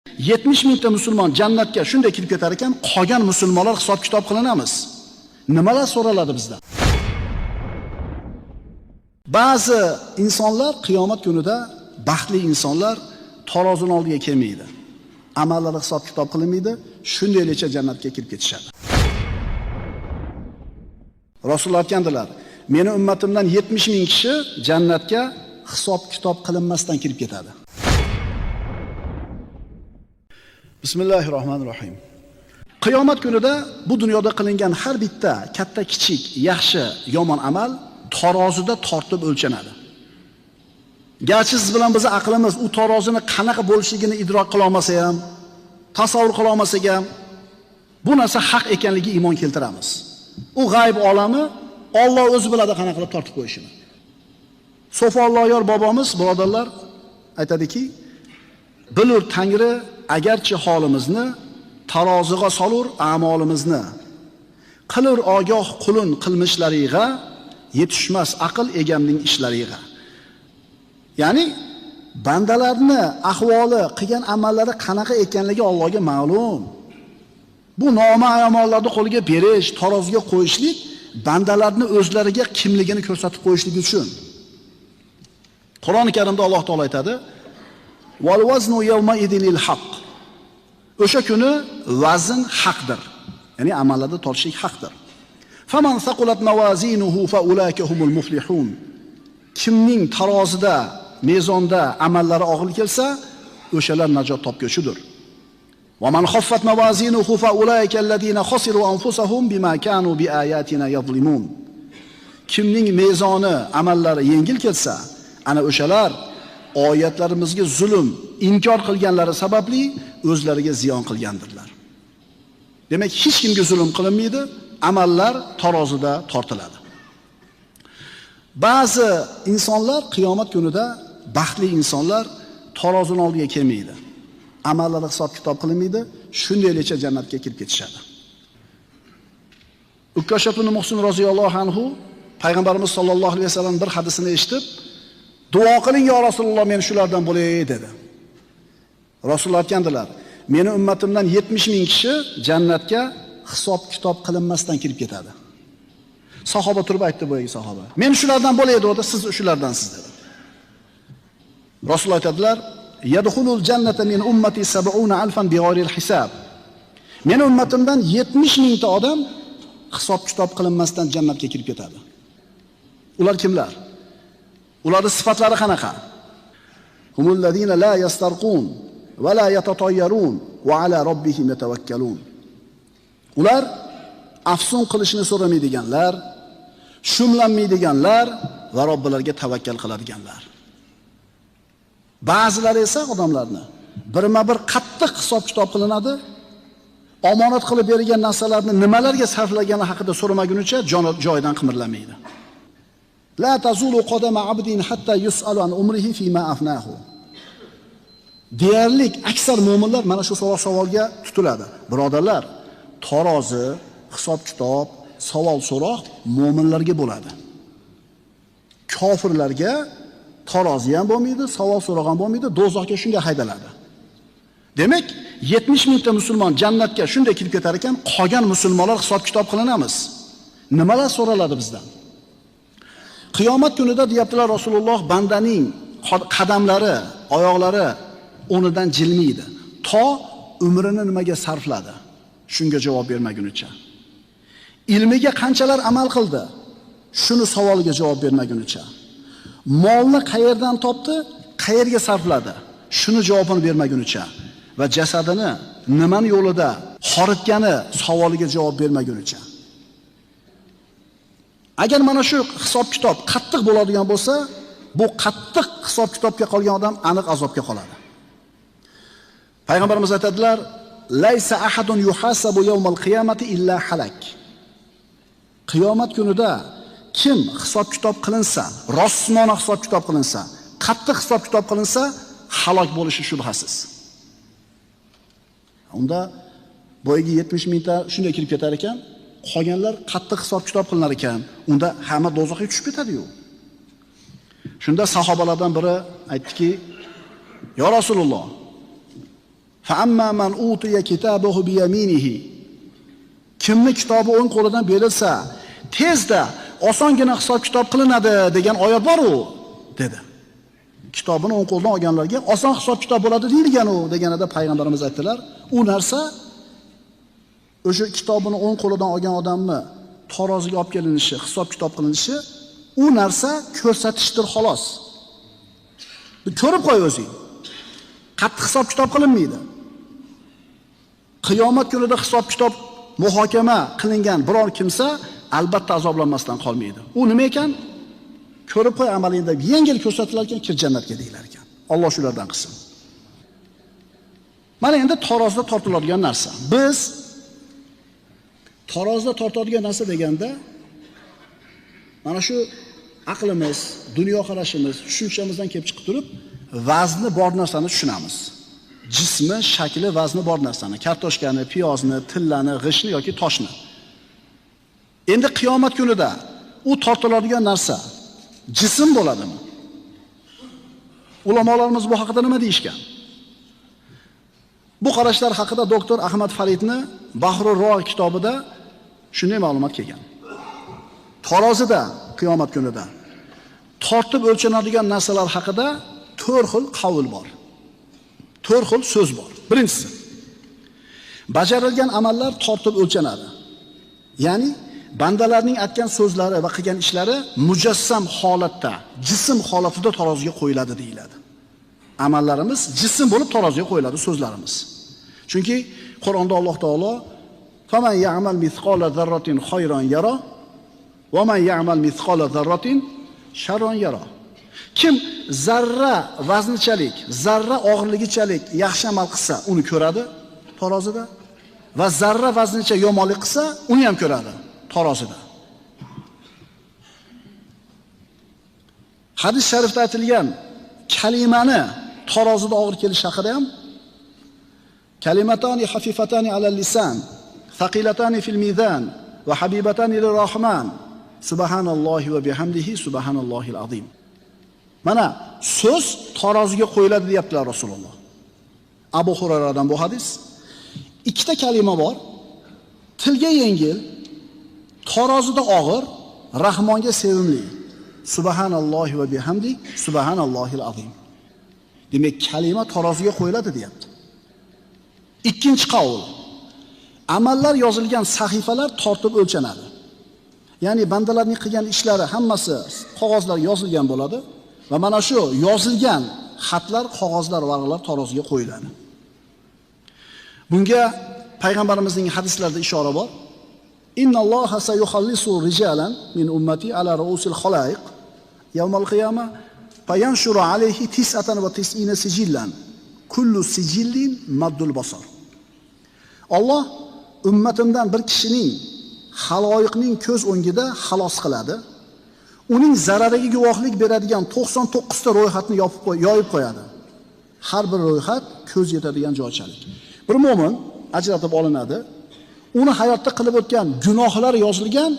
70 mingta musulmon jannatga shunday kirib ketar ekan, qolgan musulmonlar hisob-kitob qilinamiz. Nimalar so'raladi bizdan? Ba'zi insonlar qiyomat kunida baxtli insonlar tarozini oldiga kelmaydi. Amallari hisob-kitob qilinmaydi, shundaylicha jannatga kirib ketishadi. Rasululloh aytgandilar, meni ummatimdan 70 ming kishi jannatga hisob-kitob qilinmasdan kirib ketadi. Bismillahirrohmanirrohim. Qiyomat kunida bu dunyoda qilingan har bitta katta kichik, yaxshi, yomon amal tarozida tortib o'lchanadi. Garchi siz bilan biz aqlimiz u tarozini qanaqa bo'lishligini idrok qila olmasa ham, tasavvur qila olmasak ham, bu narsa haq ekanligiga iymon keltiramiz. U g'ayb olami, Alloh o'zi biladi qanaqa qilib tortib qo'yishini. So'fi Alloyor bobomiz, birodarlar, aytadiki, bilur Tangri agarchi holimizni taroziga solur a'molimizni. Qilur ogoh qulun qilmishlariga, yetishmas aql egamning ishlariga. Ya'ni bandalarni ahvoli, qilgan amallari qanaqa ekanligi Allohga ma'lum. Bu noma amallarni qo'liga berish, taroziga qo'yishlik bandalarni o'zlariga kimligini ko'rsatib qo'yishlik uchun. Qur'oni Karimda Alloh taolo aytadi: "Wal vaznu yawma idinil haqq." O'sha kuni vazn haqdir. Ya'ni amallarda tortishlik haqdir. Faman saqulat mawazinuhu fa ulaika humul muflihun. Kimning tarozida, mezonda amallari og'ir kelsa, o'shalar najot topguvchidir. Va man khaffat mawazinuhu fa ulaika alladhina khasiru anfusahum bima kanu biayatina yadhlimun. Kimning mezoni, amallari yengil kelsa, ana o'shalar oyatlarimizga zulm, inkor qilganlari sababli o'zlariga ziyon qilgandirlar. Demak, hech kimga zulm qilinmaydi, amallar tarozida tortiladi. Ba'zi insonlar qiyomat kunida baxtli insonlar tarozini oldiga kelmaydi. Amallari hisob-kitob qilinmaydi, shundaylicha jannatga kirib ketishadi. Ukkasha ibn Muhsin roziyallohu anhu payg'ambarimiz sollallohu alayhi vasallam bir hadisini eshitib, duo qiling yo Rasululloh, men shulardan bo'lay dedi. Rasululloh aytgandilar, meni ummatimdan 70 ming kishi jannatga hisob-kitob qilinmasdan kirib ketadi. Sahoba turib aytdi boyagi sahoba. Men shulardan bo'lay dedi, siz shulardansiz dedi. Rasululloh aytadilar, yadkhulul jannata min ummati 70 alfan bighayri hisab. Meni ummatimdan 70 mingta odam hisob-kitob qilinmasdan jannatga kirib ketadi. Ular kimlar? Ularning sifatlari qanaqa? Humul ladina la yastarqun va la yatatayyarun va ala robbihim yatawakkalun. Ular afsun qilishni so'ramaydiganlar, shumlanmaydiganlar va Robbilariga tavakkal qiladiganlar. Ba'zilari esa odamlarni birma-bir qattiq hisob-kitob qilinadi. Omonat qilib bergan narsalarni nimalarga sarflagani haqida so'ramagunicha joyidan qimirlamaydi. La tazulu qadama abdin hatta yus'alu an umrihi fima afnahu. Deyarli aksar mu'minlar mana shu savolga tutiladi. Birodarlar, tarozi, hisob-kitob, savol-so'roq mu'minlarga bo'ladi. Kofirlarga tarozi ham bo'lmaydi, savol-so'roq ham bo'lmaydi, do'zaxga shunday haydaladi. Demak, 70 mingta musulmon jannatga shunday kirib ketar ekan, qolgan musulmonlar hisob-kitob qilinamiz. Nimalar so'raladi bizdan? Qiyomat kunida deyaptilar Rasululloh, bandaning qadamlari, oyoqlari o'rnidan jilmaydi. To umrini nimaga sarfladi? Shunga javob bermagunicha. Ilmiga qanchalar amal qildi? Shuni savoliga javob bermagunicha. Molni qayerdan topdi, qayerga sarfladi? Shuni javobini bermagunicha va jasadini nimani yo'lida xoritgani savoliga javob bermagunicha. Agar mana shu hisob-kitob qattiq bo'ladigan bo'lsa, bu qattiq hisob-kitobga qolgan odam aniq azobga qoladi. Payg'ambarimiz aytadilar, laysa ahadun yuhasabu yawmal qiyamati illa halak. Qiyomat kunida kim hisob-kitob qilinsa, rostmona hisob-kitob qilinsa, qattiq hisob-kitob qilinsa, halok bo'lishi shubhasiz. Unda boyagi 70 mingta shunday kirib ketar ekan, qolganlar qattiq hisob-kitob qilinar ekan, unda hamma do'zaxga tushib ketadi-yu. Shunda sahobalardan biri aytdiki, "Ya Rasululloh, Fa amma man utiya kitabahu bi yaminihi. Kimni kitobi o'ng qo'lidan berilsa, tezda osongina hisob-kitob qilinadi degan oyat bor u, dedi. Kitobini o'ng qo'ldan olganlarga oson hisob-kitob bo'ladi deyilgan u deganida payg'ambarimiz aytdilar, u narsa o'sha kitobini o'ng qo'lidan olgan odamni taroziga olib kelinishi, hisob-kitob qilinishi, u narsa ko'rsatishdir xolos. Ko'rib qo'y o'zing. Qattiq hisob-kitob qilinmaydi. Qiyomat kunida hisob-kitob muhokama qilingan biror kimsa albatta azoblanmasdan qolmaydi. U nima ekan? Ko'rib qo'y amalingda yengil ko'rsatilar ekan, kir jannatga deyilar ekan. Alloh shulardan qilsin. Mana endi tarozida tortiladigan narsa. Biz tarozida tortadigan narsa deganda mana shu aqlimiz, dunyo qarashimiz, tushunchamizdan kelib chiqib turib, vazni bor narsani tushunamiz. Jismi, shakli, vazni bor narsani, kartoshkani, piyozni, tillani, g'ishni yoki toshni. Endi qiyomat kunida u tortiladigan narsa jism bo'ladimi? Ulamolarimiz bu haqida nima deyishgan? Bu qarashlar haqida doktor Ahmad Faridni Bahrur Ro kitobida shunday ma'lumot kelgan. Tarozida qiyomat kunida tortib o'lchanadigan narsalar haqida 4 xil qavl bor. 4 xil so'z bor. Birinchisi, bajarilgan amallar tortib o'lchanadi. Ya'ni bandalarning aytgan so'zlari va qilgan ishlari mujassam holatda, jism holatida taroziga qo'yiladi deyiladi. Amallarimiz jism bo'lib taroziga qo'yiladi, so'zlarimiz. Chunki Qur'onda Alloh taolo "Faman ya'mal mithqala zarratin khayran yara va man ya'mal mithqala zarratin sharran yara." Kim zarra vaznichalik, zarra og'irligichalik yaxshi amal qilsa, uni ko'radi tarozida va zarra vaznicha yomonlik qilsa, uni ham ko'radi tarozida. Hadis sharifda aytilgan kalimani tarozida og'ir kelishi haqida ham kalimatani hafifatani alal lisan, thaqilatani fil mizan va habibatani lirrahman. Subhanallohi va bihamdihi subhanallohil azim. Mana so'z taroziga qo'yiladi deyaptilar Rasululloh. Abu Hurayradan bu hadis. Ikkita kalima bor. Tilga yengil, tarozida og'ir, Rahmonga sevimli. Subhanallohi va bihamdi subhanallohil azim. Demak, kalima taroziga qo'yiladi deyapti. Ikkinchi qavl. Amallar yozilgan sahifalar tortib o'lchanadi. Ya'ni bandalarning qilgan ishlari hammasi qog'ozlar yozilgan bo'ladi va mana shu yozilgan xatlar, qog'ozlar, varaqlar taroziga qo'yiladi. Bunga payg'ambarimizning hadislarida ishora bor. Innalloha sayuxallisu rijalan min ummati ala ru'usil xaloiq yawmal qiyamah fayanshuru alayhi tis'atan va tis'ina sijillan kullu sijillin maddul basar. Alloh ummatimdan bir kishining xaloyiqning ko'z o'ngida xalos qiladi. Uning zarariga guvohlik beradigan 99 ta ro'yxatni yoyib qo'yadi. Har bir ro'yxat ko'z yetadigan joychalik. Bir mo'min ajratib olinadi. Uni hayotda qilib o'tgan gunohlar yozilgan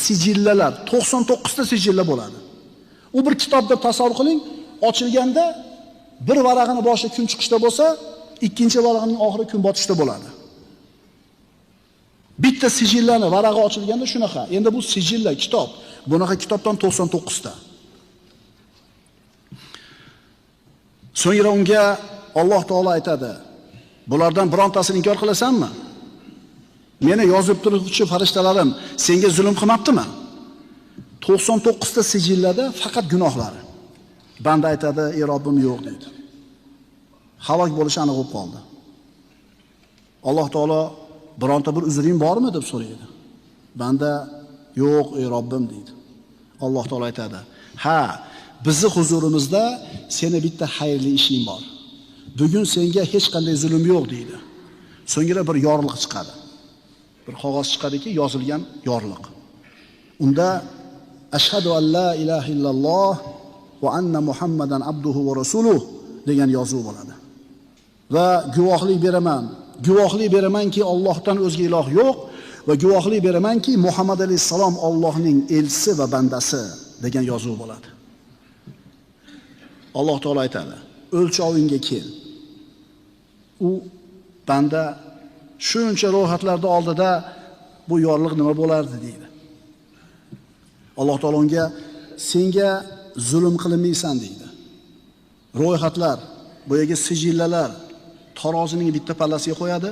sijillalar, 99 ta sijilla bo'ladi. U bir kitob deb tasavvur qiling, ochilganda bir varag'ini boshi kun chiqishda bo'lsa, ikkinchi varag'ining oxiri kun botishda bo'ladi. Bitta sijillani varag'i ochilganda shunaqa. Endi bu sijilla kitob. Bunaqa kitobdan 99 ta. So'ngra unga Alloh taolo aytadi: "Bulardan birontasini inkor qilasanmi? Meni yozib turuvchi farishtalarim senga zulm qilmabdimi?" 99 ta sijillada faqat gunohlari. Banda aytadi: "Ey Robbim, yo'q" deydi. Halok bo'lishi aniq bo'lib qoldi. Alloh taolo bironta bir uzring bormi deb so'raydi. Banda yo'q ey Robbim deydi. Alloh taolo aytadi: "Ha, bizni huzurimizda seni bitta xayrli ishing bor. Bugun senga hech qanday zulm yo'q" deydi. So'ngra bir yorliq chiqadi. Bir qog'oz chiqadiki, yozilgan yorliq. Unda ashhadu an la ilaha illalloh va anna Muhammadan abduhu va rasuluh degan yozuv bo'ladi. Va guvohlik beraman. Guvohlik beramanki Allohdan o'zga iloh yo'q va guvohlik beramanki Muhammad alayhissalom Allohning elchisi va bandasi degan yozuv bo'ladi. Alloh taolo aytadi: "O'lchovingga kel." U Banda shuncha ro'yxatlarning oldida bu yorliq nima bo'lardi deydi. Alloh taolo unga senga zulm qilinmaysan deydi. Ro'yxatlar, boyagi sijillalar tarozining bitta pallasiga qo'yadi,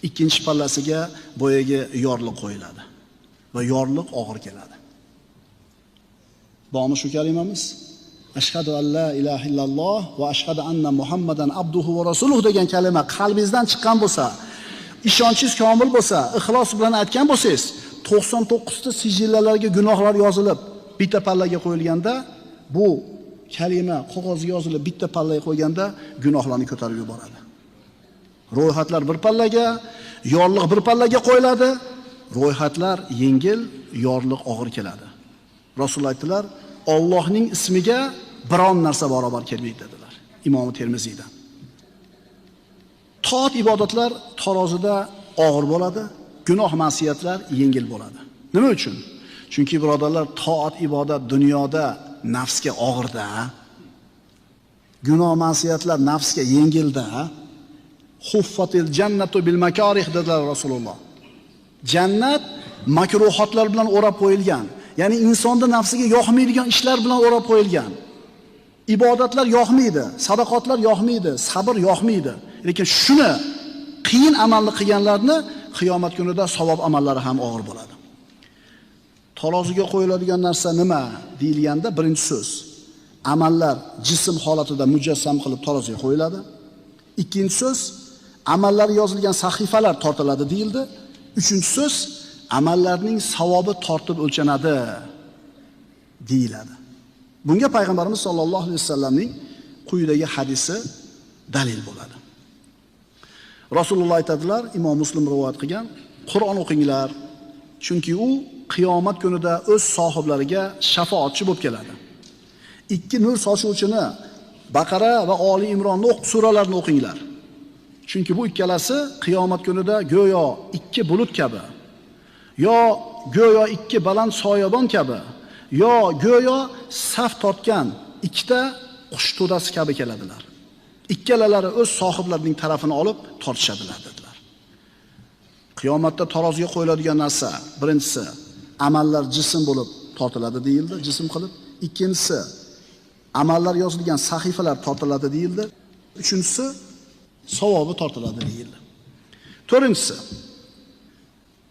ikkinchi pallasiga boyagi yorliq qo'yiladi va yorliq og'ir keladi. Bormi shu kalimamiz? Ashhadu an la ilaha illalloh va ashhadu anna Muhammadan abduhu va rasuluhu degan kalima qalbingizdan chiqqan bo'lsa, ishonchingiz komil bo'lsa, ixlos bilan aytgan bo'lsangiz, 99 ta sijillalarga gunohlar yozilib, bitta pallaga qo'yilganda, bu kalima qog'ozga yozilib bitta pallaga qo'yganda gunohlarni ko'tarib yuboradi. Ro'yxatlar bir pallaga, yorliq bir pallaga qo'yiladi. Ro'yxatlar yengil, yorliq og'ir keladi. Rasululloh aytdilar, Allohning ismiga biron narsa barobar kelmaydi dedilar. Imom Termiziydan. Toat ibodatlar tarozida og'ir bo'ladi, gunoh ma'siyatlar yengil bo'ladi. Nima uchun? Chunki birodarlar, toat ibodat dunyoda nafsga og'irda, gunoh ma'siyatlar nafsga yengilda. Huffatil jannatu bil makarih dedilar Rasululloh. Jannat makruhotlar bilan o'rab qo'yilgan. Ya'ni insonning nafsiga yoqmaydigan ishlar bilan o'rab qo'yilgan. Ibodatlar yoqmaydi, sadaqotlar yoqmaydi, sabr yoqmaydi. Lekin shuni qiyin amalni qilganlarni qiyomat kunida savob amallari ham og'ir bo'ladi. Taroziga qo'yiladigan narsa nima deyilganda birinchi so'z amallar jism holatida mujassam qilib taroziga qo'yiladi. Ikkinchi so'z amallar yozilgan sahifalar tortiladi deyildi. Uchinchi so'z amallarning savobi tortib o'lchanadi deyiladi. Bunga payg'ambarimiz sollallohu alayhi vasallamning quyidagi hadisi dalil bo'ladi. Rasululloh aytadilar, Imom Muslim rivoyat qilgan, Qur'on o'qinglar, chunki u qiyomat kunida o'z sohiblariga shafoatchi bo'lib keladi. Ikki nur sochuvchini Baqara va Oli Imronni suralarini o'qinglar. Chunki bu ikkalasi qiyomat kunida go'yo ikki bulut kabi, yo go'yo ikki baland soyabon kabi, yo go'yo saf tortgan ikkita qush to'dasi kabi keladilar. Ikkalalari o'z sohiblarining tarafini olib tortishadilar dedilar. Qiyomatda taroziga qo'yiladigan narsa, birinchisi amallar jism bo'lib tortiladi deyildi, jism qilib. Ikkinchisi amallar yozilgan sahifalar tortiladi deyildi. Uchinchisi savobi tortiladi deyildi. To'rtinchisi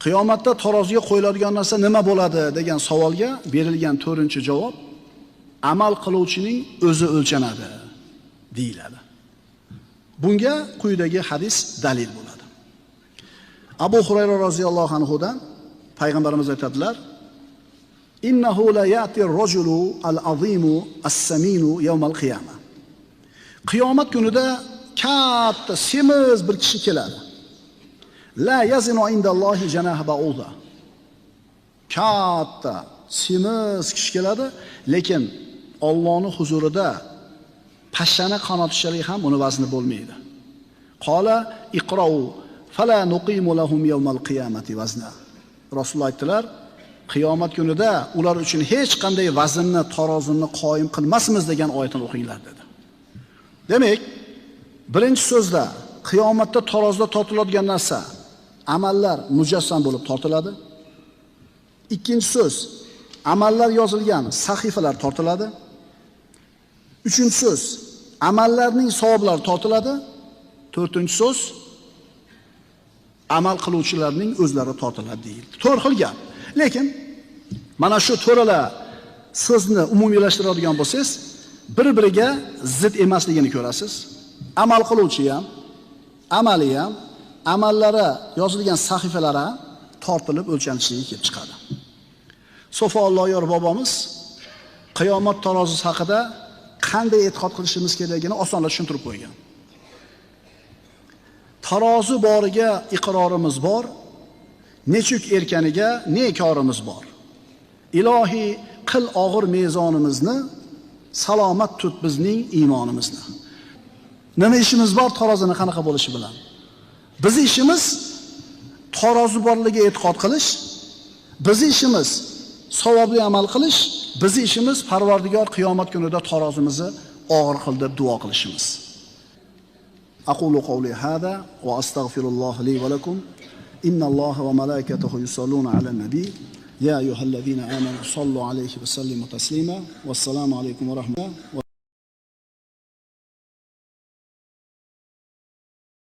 qiyomatda taroziga qo'yiladigan narsa nima bo'ladi degan savolga berilgan to'rtinchi javob amal qiluvchining o'zi o'lchanadi deyiladi. Bunga quyidagi hadis dalil bo'ladi. Abu Hurayra roziyallohu anhu dan payg'ambarimiz aytadilar: Innahu la ya'ti ar-rajulu al-azimu as-saminu yawm al-qiyamah. Qiyomat kunida katta semiz bir kishi keladi. La yazinu indallohi janaha ba'uda. Katta semiz kishi keladi, lekin Allohning huzurida pashshani qanotichalik ham uni vazni bo'lmaydi. Qala iqra'u fala nuqimu lahum yawmal qiyamati vazna. Rasululloh aytdilar, qiyomat kunida ular uchun hech qanday vaznni, tarozini qoyim qilmasmiz degan oyatni o'qinglar dedi. Demak, birinchi so'zda qiyomatda tarozida tortiladigan narsa amallar mujassam bo'lib tortiladi. Ikkinchi so'z amallar yozilgan sahifalar tortiladi. Uchinchi so'z amallarning savoblari tortiladi. To'rtinchi so'z amal qiluvchilarning o'zlari tortiladi deyildi. To'rt xil gap. Lekin mana shu to'rala so'zni umumiylashtiradigan bo'lsangiz, bir-biriga zid emasligini ko'rasiz. Amal qiluvchi ham, amali ham, amallari yozilgan sahifalari ham tortilib o'lchanishligi kelib chiqadi. Sofa Alloyor bobomiz qiyomat tarozisi haqida qanday e'tiqod qilishimiz kerakligini osonla tushuntirib qo'ygan. Tarozi boriga iqrorimiz bor, nechuk erkaniga ne korimiz bor. Ilohiy qil og'ir mezonimizni, salomat tut bizning iymonimizni. Nima ishimiz bor tarozini qanaqa bo'lishi bilan? Bizning ishimiz tarozi borligiga e'tiqod qilish, bizning ishimiz savobli amal qilish, bizning ishimiz Parvardigor qiyomat kunida tarozimizni og'ir qil deb duo qilishimiz. Aqulu qawli hada va astagfirulloh li va lakum. Innalloha va malaikatahu yusalluna alan nabiy. Ya ayyuhallazina amanu sallu alayhi va sallimu taslima. Vassalomu alaykum va rahmatulloh.